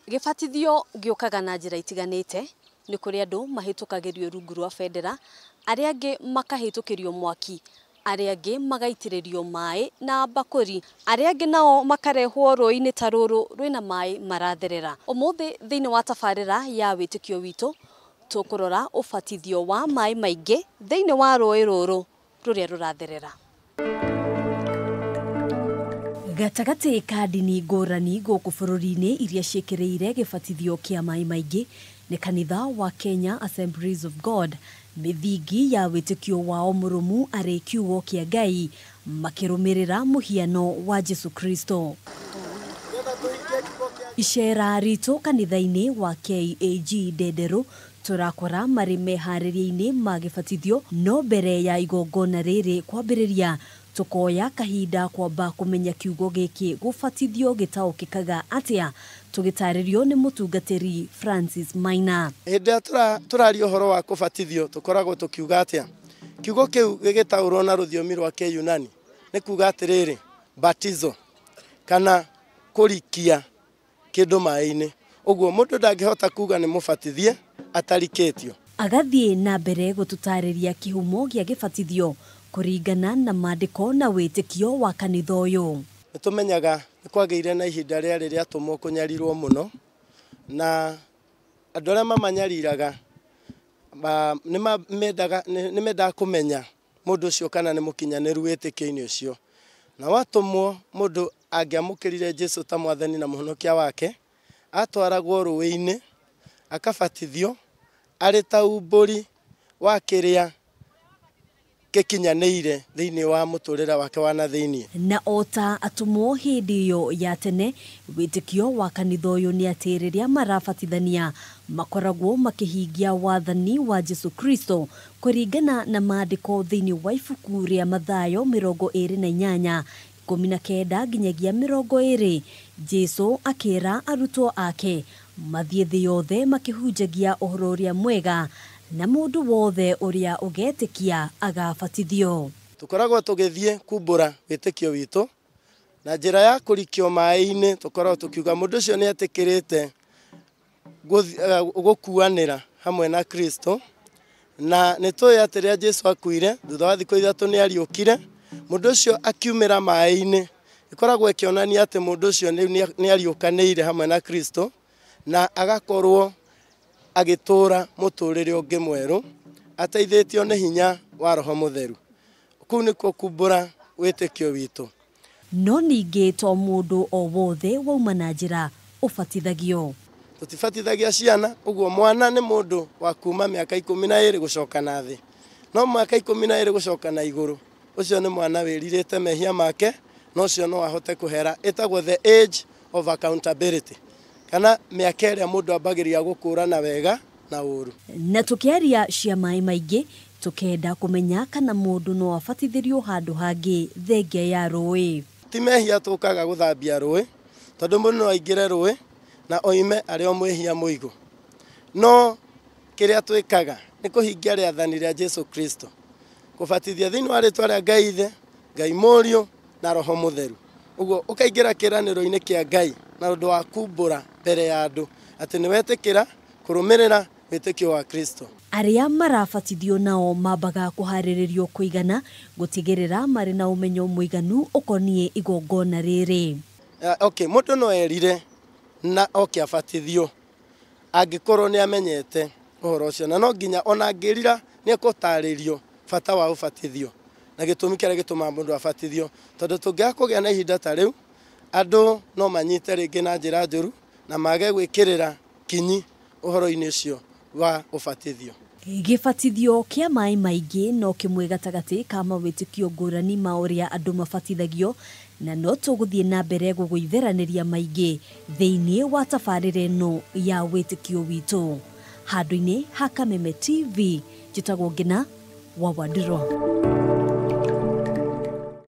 Gĩbatithio gĩũkaga na njĩra itiganĩte, nĩ kũrĩ andũ mahĩtũkagĩrio rungu rwa bendera, arĩa angĩ makahĩtũkĩrio mwaki, arĩa angĩ magaitĩrĩrio maĩ na mbakũri, arĩa angĩ nao makarehwo rũĩ-inĩ ta rũrũ rwĩna maĩ maratherera. Ũmũthĩ thĩinĩ wa tabarĩra ya wĩtĩkio witũ tũkũrora ũbatithio wa maĩ maingĩ thĩinĩ wa rũĩ rũrũ rũrĩa rũratherera. Gatagatĩ ka ndini ngũrani gũkũ bũrũri-inĩ iria ciĩkĩrĩire gĩbatithio kĩa maĩ maingĩ nĩ kanitha wa Kenya Assemblies of God, mĩthingi ya wĩtĩkio wao mũrũmu arĩ kiugo kĩa Ngai makĩrũmĩrĩra mũhiano wa Jesu Kristo. Icera ritũ kanitha-inĩ wa KAG Ndenderũ tũrakora marĩ meharĩria-inĩ ma gĩbatithio, no mbere ya igongona rĩrĩ kwambĩrĩria tukoya kahinda kwamba kũmenya kiugo gĩkĩ gũbatithio gĩtaũkĩkaga atĩa, tũgĩtarĩrio nĩ mũtungatĩri Francis Maina. Hĩndĩ ĩrĩa tũraria ũhoro wa kũbatithio tũkoragwo tũkiuga atĩa? Kiugo kĩu gĩgĩtaũrwo na rũthiomi rwa Kĩyunani nĩ kuuga atĩrĩrĩ, batizo kana kũrikia kĩndũ maĩ-inĩ. Ũguo mũndũ ndangĩhota kuuga nĩ mũbatithie atarikĩtio. Agathiĩ na mbere gũtũtarĩria kĩhumo gĩa gĩbatithio kũringana na maandĩko na wĩtĩkio wa kanitha ũyũ. Nĩ tũmenyaga nĩ kwagĩire na ihinda rĩarĩ rĩa atũmwo kũnyarirwo mũno, na andũ arĩa mamanyariraga nĩ mendaga kũmenya mũndũ ũcio kana nĩ mũkinyanĩru wĩtĩkio-inĩ ũcio. Na watũmwo mũndũ angĩamũkĩrire Jesu ta mwathani na mũhonokia wake, atwaragwo rũĩ-inĩ akabatithio arĩ ta umbũri wa kĩrĩa gĩkinyanĩire thĩinĩ wa mũtũrĩre wake wa na thĩinĩ. Na ota atũmwo hĩndĩ ĩyo ya tene, wĩtĩkio wa kanitha ũyũ nĩ atĩ rĩrĩa marabatithania makoragwo makĩhingia wathani wa Jesu Kristo kũringana na maandĩko thĩinĩ wa ibuku rĩa Mathayo 28 19 nginyagia 20. Jesu akĩra arutwo ake mathiĩ thĩ yothe makĩhunjagia ũhoro ũrĩa mwega, na mũndũ wothe ũrĩa ũgetĩkia agabatithio. Tũkoragwo tũgĩthiĩ kumbũra wĩtĩkio witũ na njĩra ya kũrikio maĩ-inĩ. Tũkoragwo tũkiuga mũndũ ũcio nĩ etĩkĩrĩte gũkuanĩra hamwe na Kristo, na nĩ tũĩ atĩ rĩrĩa Jesu akuire thutha wa thikũ 3 nĩ ariũkire. Mũndũ ũcio akiumĩra maĩ-inĩ ĩkoragwo ĩkĩonania atĩ mũndũ ũcio nĩ ariũkanĩire hamwe na Kristo na agakorwo agĩtũũra mũtũũrĩre ũngĩ mwerũ ateithĩtio nĩ hinya wa Roho Mũtheru. Kũu nĩkuo kumbũra wĩtĩkio witũ. No ningĩ to mũndũ o wothe wauma na njĩra ũbatithagio. Tũtibatithagia ciana, ũguo mwana nĩ mũndũ wa kuma mĩaka 12 gũcoka na thĩ, no mĩaka 12 gũcoka na igũrũ ũcio nĩ mwana wĩrirĩte mehia make, no ũcio no ahote kũhera. Ĩtagwo the age of accountability, kana mĩaka ĩrĩa mũndũ ambagĩrĩria gũkũrana wega na ũũru. Na tũkĩaria cia maĩ maingĩ tũkenda kũmenya kana mũndũ no abatithĩrio handũ hangĩ thengia ya rũĩ. Ti mehia tũkaga gũthambia rũĩ, tondũ mũndũ no aingĩre rũĩ na oime arĩ o mwĩhia mũigũ. No kĩrĩa twĩkaga nĩ kũhingia rĩathani rĩa Jesu Kristo, kũbatithia thĩinĩ wa rĩtwa rĩa Ngai Ithe, Ngai Mũriũ na Roho Mũtheru. Ũguo ũkaingĩra kĩĩranĩro-inĩ kĩa Ngai na ũndũ wa kumbũra mbere ya andũ atĩ nĩ wetĩkĩra kũrũmĩrĩra wĩtĩkio wa Kristo. Arĩa marabatithio nao mambaga kũharĩrĩrio kũigana gũtigĩrĩra marĩ na ũmenyo mũiganu ũkoniĩ igongona rĩrĩ. Okay, mũndũ no erire na oke abatithio angĩkorwo nĩ amenyete ũhoro ũcio, na no nginya ona angĩrira nĩ ekũtarĩrio bata wa ũbatithio na gĩtũmi kĩrĩa gĩtũmaga mũndũ abatithio, tondũ tũngĩaga kũgĩa na ihinda ta rĩu andũ no manyite rĩngĩ na njĩra njũru na mage gwĩkĩrĩra kinyi ũhoro-inĩ ũcio wa ũbatithio. Gĩbatithio kĩa maĩ maingĩ no kĩmwe gatagatĩ ka mawĩtĩkio ngũrani ma ũrĩa andũ mabatithagio, na no tũgũthiĩ na mbere gũgũitheranĩria maingĩ thĩinĩ wa tabarĩra ĩno ya wĩtĩkio witũ. Handũ-inĩ ha Kameme TV, njĩtagwo Ngina wa Wandirwa.